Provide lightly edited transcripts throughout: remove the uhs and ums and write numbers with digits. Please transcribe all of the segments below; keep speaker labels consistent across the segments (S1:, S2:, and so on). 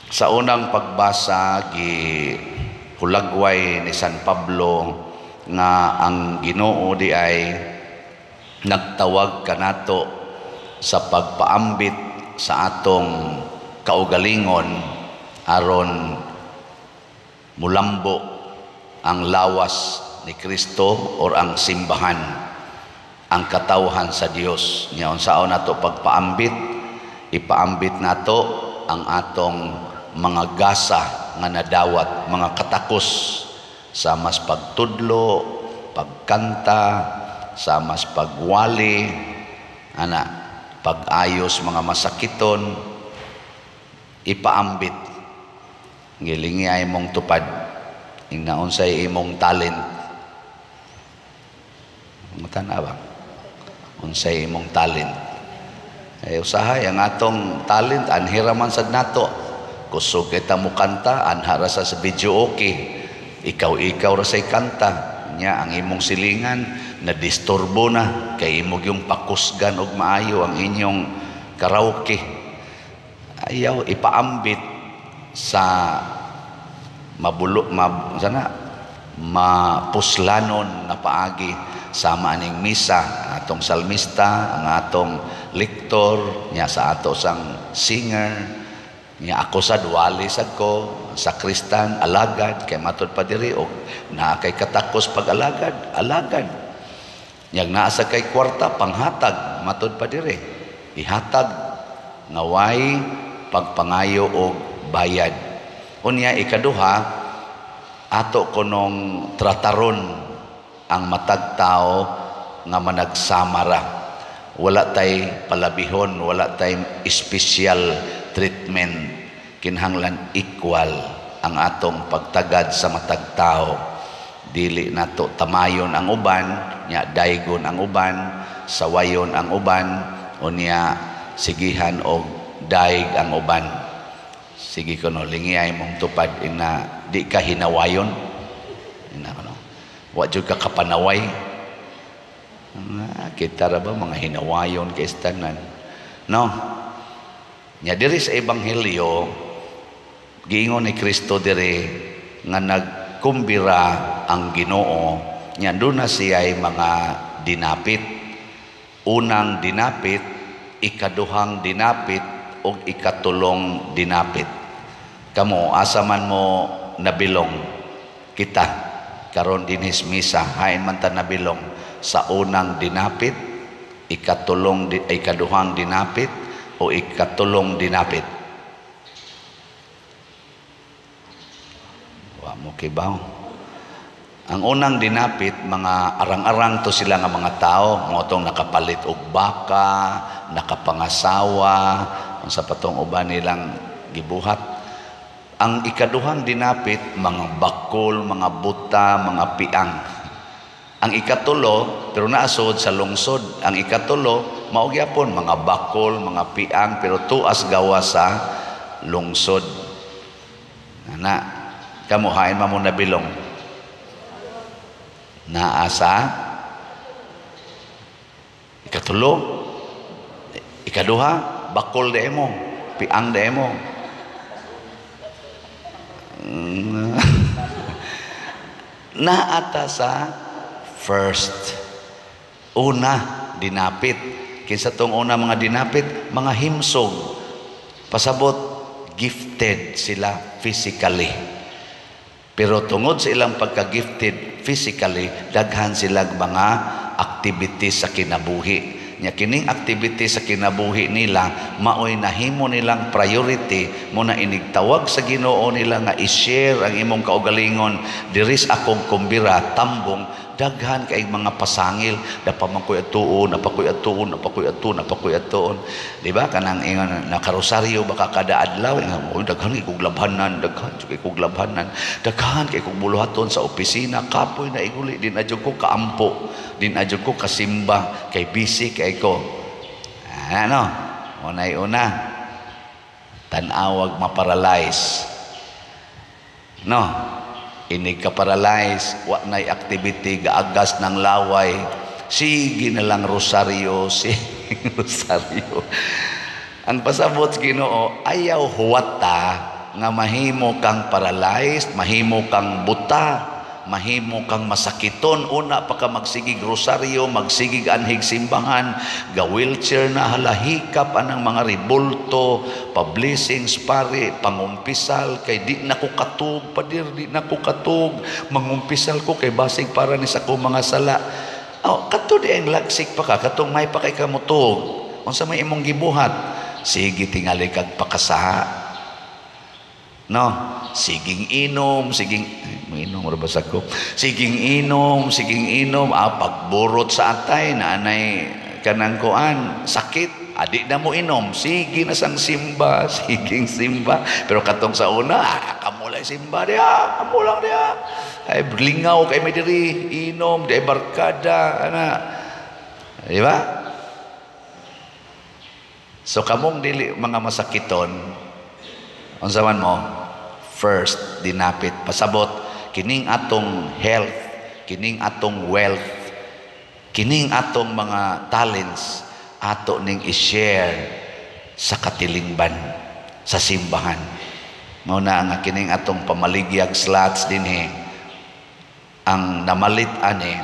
S1: Sa unang pagbasa, gi hulagway ni San Pablo nga ang Ginoo di ay nagtawag kanato sa pagpaambit sa atong kaugalingon aron mulambo ang lawas ni Kristo or ang simbahan, ang katawhan sa Dios. Nya unsaon nato pagpaambit? Ipaambit nato ang atong mga gasa nga nadawat, mga katakos sa mas pagtudlo, pagkanta, sa mas pagwali, ana, pag-ayos mga masakiton, ipaambit. Gilingi ay mong tupad. Ingna unsay imong talent. Mutana ba? Unsay imong talent? Ay usahay ang atong talent anhira man sad nato. Kusog kita mo kanta, anha ra sa video okay. Ikaw-ikaw ra say kanta. Nya ang imong silingan na disturbo na kay imo yung pakusgan og maayo ang inyong karaoke. Ayaw ipaambit sa mabulo mab, sana mapuslanon na paagi sama aning misa, atong salmista, ang atong lektor, nya sa ato sang singer, nya ako sad wali sad ko, sakristan, alagad kay matud pa diri og naa kay katakos pag-alagad, alagad. Nyag naa sa kay kwarta panghatag, matud pa diri. Ihatag nga way pagpangayo og bayad. Unya ikaduha, ato kunong trataron ang matag tao nga managsamara. Wala tay palabihon, wala tay special treatment. Kinahanglan equal ang atong pagtagad sa matag tao. Dili nato tamayon ang uban, nya daygon ang uban, sawayon ang uban, unya sigihan og daig ang uban. Sige kuno, lingi ay mong tupad ina di ka hinawayon. Ina kuno. Wa jud ka kapanaway. Kita ra ba mga hinawayon kay tanan. No. Nya diri sa ebanghelyo, giingon ni Kristo diri nga nagkumbira ang Ginoo, nya duna siya'y mga dinapit. Unang dinapit, ikaduhang dinapit, ug ikatulong dinapit. Kamo, asa man mo nabilong kita karon dinhis misa, hain man ta nabilong sa unang dinapit, ikatulong ikaduhang dinapit, o ikatulong dinapit? Wa mo kibaw. Ang unang dinapit, mga arang-arang to sila nga mga tao, mo tong nakapalit og baka, nakapangasawa, unsa pa tong uban nilang gibuhat. Ang ikaduhang dinapit, mga bakol, mga buta, mga piang. Ang ikatulo, pero naasod sa lungsod, ang ikatulo, mao gyapon mga bakol, mga piang, pero tuas gawa sa lungsod. Ana, kamo hain man mo nabilong? Naa sa ikatulo, ikaduha, bakol de mo, piang de mo. Naata sa first. Una, dinapit. Kinsa tong una mga dinapit? Mga himsog. Pasabot, gifted sila physically. Pero tungod sa ilang pagka-gifted physically, daghan sila mga activities sa kinabuhi. Nya kining activity sa kinabuhi nila, maoy nahimo nilang priority mo na inigtawag sa Ginoo nila nga i-share ang imong kaugalingon diri sa akong kumbira, tambong daghan kay mga pasangil, napa man koy atuon, napakoy atuon, napakoy atuon, napakoy atuon. Di ba kanang ingon nakarosaryo baka kada adlaw, ingon, "Oy, daghan kay kog labhanan, daghan kay kog labhanan, daghan kay kog buluhaton sa opisina, kapoy na iguli, di na jud ko kaampo, di na jud ko kasimba kay busy kay ko." Ano? Unay una, tan-awag maparalyze. No? Inig ka paralyze, wa nay activity, gaagas ng laway, sige na lang rosaryo, sige rosaryo. Ang pasabot sa Ginoo, ayaw huwata nga mahimo kang paralyzed, mahimo kang buta, mahimo kang masakiton, una pa ka magsigig rosaryo, magsigig anhig simbahan, ga wheelchair na, halahikap anang mga ribulto, pa-blessings pare, pangumpisal kay di na ko katug, padir, di na ko katug, mangumpisal ko kay basig para ni sa akong mga sala. Oh, kato di ang lagsik pa ka, katong may pa kay kamutug. Unsa may imong gibuhat? Sige tingali kag pakasaha. No, siging inom, siging inom ra ba sa ko? Siging inom, siging inom, pagburot sa atay na anay kanang kuan, sakit, adi na mo inom, sige na sang simba, siging simba. Pero katong sa una, kamo lang simba diha, kamo lang diha. Ay lingaw kay may diri, inom, di barkada, ana. Di ba? So kamong dili mga masakiton, unsa man mo? First, dinapit. Pasabot, kining atong health, kining atong wealth, kining atong mga talents, ato ning i-share sa katilingban, sa simbahan. Mao na nga kining atong pamaligyag slots dinhi, ang namalit ani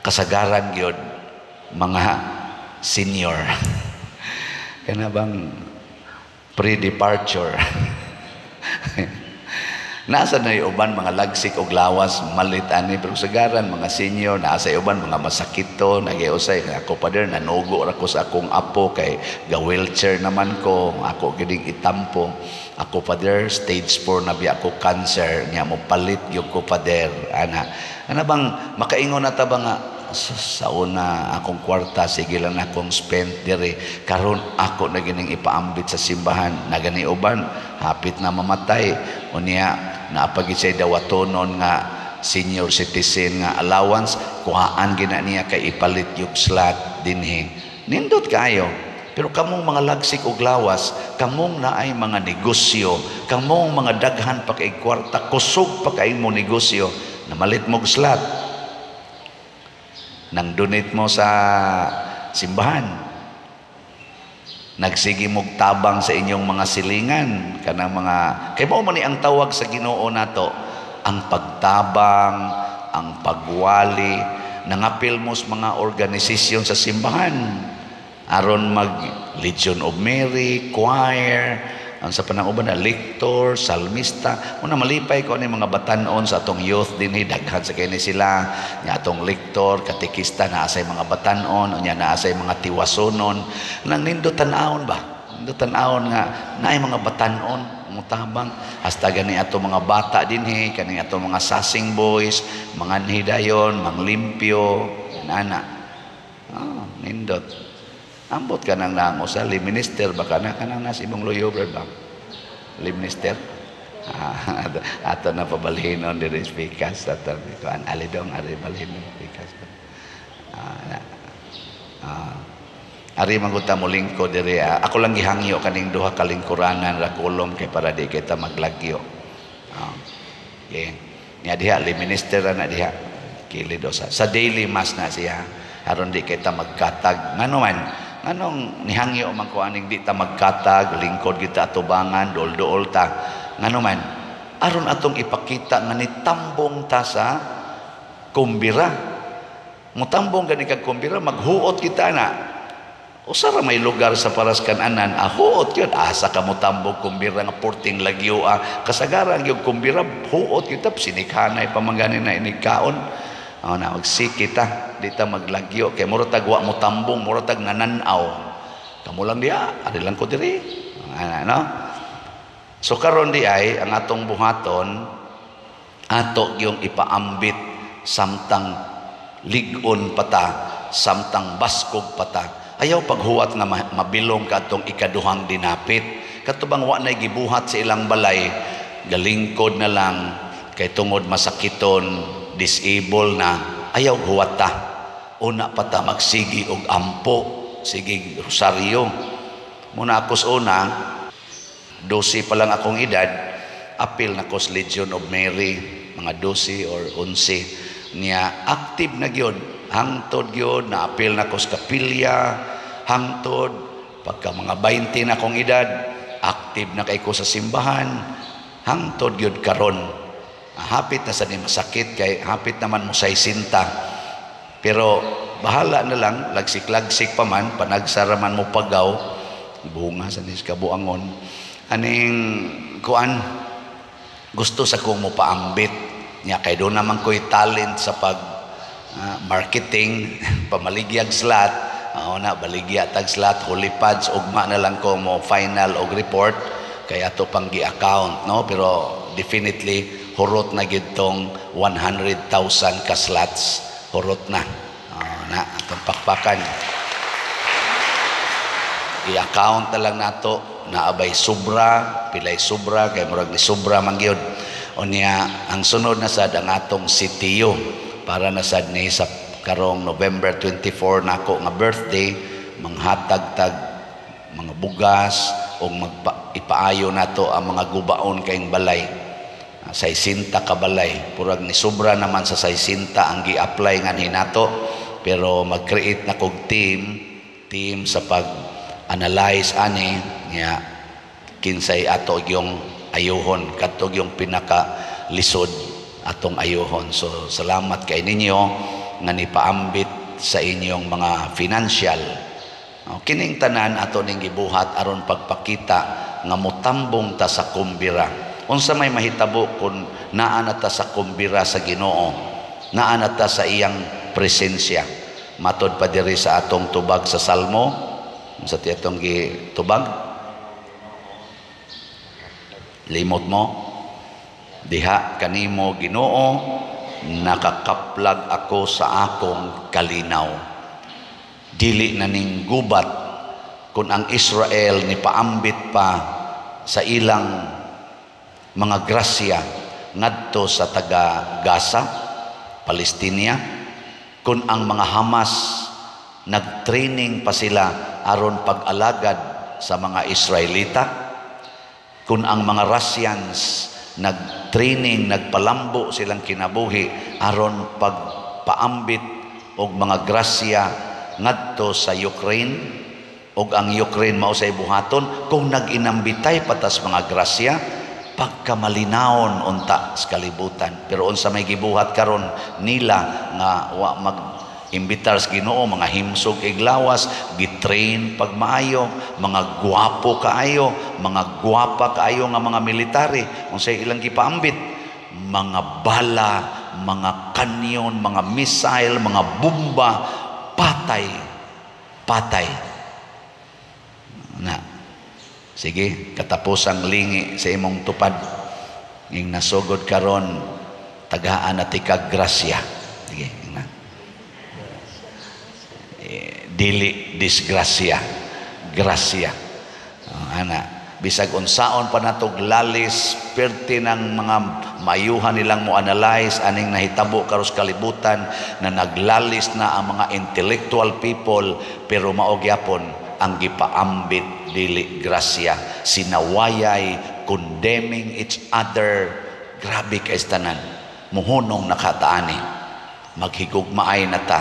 S1: kasagaran gyud mga senior. Kana bang pre-departure? Nasa na uban mga lagsik og lawas malit ani, pero sagaran mga senior, nasa uban mga masakito nagiusay ako, "Pader, nanugo ra ko sa akong apo kay ga wheelchair naman ko, ako gining itampo. Ako, pader, stage 4 na biya ako cancer nya, mo palit gyud ko, pader," ana. Ana bang makaingon na ta ba nga sa una akong kwarta sige lang akong spend diri, karon ako na gining ipaambit sa simbahan? Nagani uban hapit na mamatay, unya naapagid siya dawatonon nga senior citizen nga allowance, kuhaan gina niya kay ipalit yung slot dinhi. Nindot kayo. Pero kamong mga lagsik og lawas, kamong naay mga negosyo, kamong mga daghan pa kay kwarta, kusog pa kay mo negosyo, namalit mo slot, nang donate mo sa simbahan, nagsige mog tabang sa inyong mga silingan, kanang mga kay mao man ni ang tawag sa Ginoo nato, ang pagtabang, ang pagwali, nangapil mo sa mga organisasyon sa simbahan aron mag Legion of Mary, choir, ang sa panang-uban na lector, salmista. Una malipay ko ani mga batanon sa atong youth dinhi, daghan sa kini sila nya atong lector, katekista, naa say mga batanon, unya naa say mga tiwasonon. Nang nindot tan-awon ba? Nindot tan-awon nga naay mga batanon mutabang, hasta gani ato mga bata dinhi, kani ato mga sasing boys, mga hidayon, manglimpyo, nana. Ah, nindot. Ambot ka nang nango sa minister baka na kanang nasa imong loyo ba? Minister. Ah, ato na pabalhinon diri pikas ato kuan alidong ari balhinon pikas. Ah, ah, ari man gud ta mo lingkod diri. Ako lang gihangyo kaning duha ka lingkuranan ra kulom kay para di kita maglagyo. Ah, okay. Nya diha li minister na diha. Kilid sa daily mass na siya aron di kita magkatag. Ngano man nganong nihangyo man ko aning di ta magkatag, lingkod kita atubangan, dool-dool ta? Ngano man aron atong ipakita nga nitambong ta sa kumbira. Mutambong gani kag kumbira, maghuot kita na. Usa ra may lugar sa paras kananan, huot yun. Asa ka mutambong kumbira nga porting lagyo, kasagaran yung kumbira huot kita, sinikhanay pamangani na inikaon. Oh, na magsiki ta, di ta maglagyo kay mura tag wa mo tambong, mura tag nananaw. Kamo lang diha, ari lang ko diri. Ana, no? So karon di ay ang atong buhaton, ato yung ipaambit samtang lig-on pata, samtang baskog pata. Ayaw paghuwat nga mabilong kadtong ikaduhang dinapit. Katubang wa nay gibuhat sa ilang balay, galingkod na lang kay tungod masakiton, disable na, ayaw huwat ta. Una pa ta magsigi og ampo, sige rosaryo. Muna ako sa una, 12 pa lang akong edad, apil na ko sa Legion of Mary, mga 12 or 11. Niya, active na gyud, hangtod gyud, naapil na ko sa kapilya, hangtod, pagka mga 20 na akong edad, Active na kay ko sa simbahan hangtod gyud karon. Hapit na sa ni masakit kay hapit naman mo 60. Pero bahala na lang, lagsik-lagsik pa man, panagsara man mo pagaw, bunga sa nis kabuangon. Aning kuan, gusto sa kong mo paambit nya kay doon naman ko'y talent sa pag marketing, pamaligyag slot. Ako na baligya tag slot, holy pads, ugma na lang ko mo final og report kay ato pang gi-account, no? Pero definitely hurot na gid tong 100,000 ka slots, hurot na. Na atong pakpakan, i-account na lang nato naabay sobra, pilay sobra, kay murag ni sobra man gyud. Unya ang sunod na sad ang atong sitiyo para na sad ni sa karong November 24 nako nga birthday, manghatag tag mga bugas o ipaayo nato ang mga gubaon kayong balay. 60 ka balay, purag ni sobra naman sa 60 ang gi-apply nganhi nato, pero mag-create na kog team team sa pag-analyze ani nga kinsay ato yung ayuhon, kadto yung pinaka lisod atong ayuhon. So salamat kay ninyo nga nipaambit sa inyong mga financial. Kining tanan ato ning gibuhat aron pagpakita nga motambong ta sa kumbira. Unsa may mahitabo kung naa na ta sa kumbira sa Ginoo, naa na ta sa iyang presensya? Matod pa diri sa atong tubag sa Salmo, unsa ti atong gitubag? Limot mo diha kanimo, Ginoo, nakakaplag ako sa akong kalinaw, dili na ning gubat. Kung ang Israel ni paambit pa sa ilang mga grasya ngadto sa taga Gaza, Palestinia, kung ang mga Hamas nag-training pa sila aron pag-alagad sa mga Israelita, kung ang mga Russians nag-training, nagpalambo silang kinabuhi aron pagpaambit og mga grasya ngadto sa Ukraine, og ang Ukraine mao say buhaton, kung nag-inambitay patas mga grasya, pagkamalinawon unta sa kalibutan. Pero unsa may gibuhat karon nila nga wa mag imbitar sa Ginoo, mga himsog iglawas, gitrain pagmaayo, mga guwapo kaayo, mga guwapa kaayo nga mga military, unsay ilang gipaambit? Mga bala, mga kanyon, mga missile, mga bomba, patay, patay. Na. Sige, katapusang lingi sa imong tupad. Ing nasugod karon, tagaan na tikag grasya. Sige, na. Dili disgrasya, grasya. Oh, ana, bisag unsaon pa natog lalis perti ng mga mayuhan nilang mo analyze aning nahitabo karos kalibutan na naglalis na ang mga intellectual people, pero mao gyapon ang gipaambit dili grasya, sinawayay, condemning each other. Grabe kay tanan. Muhunong nakataani, maghigugmaay na ta,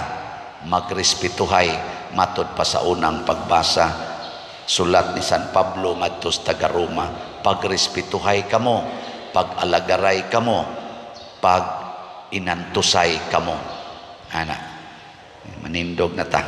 S1: magrespetuhay, matod pa sa unang pagbasa, sulat ni San Pablo ngadto sa taga Roma, pagrespetuhay kamo, pag-alagaray kamo, pag inantusay kamo. Ana, manindog na ta.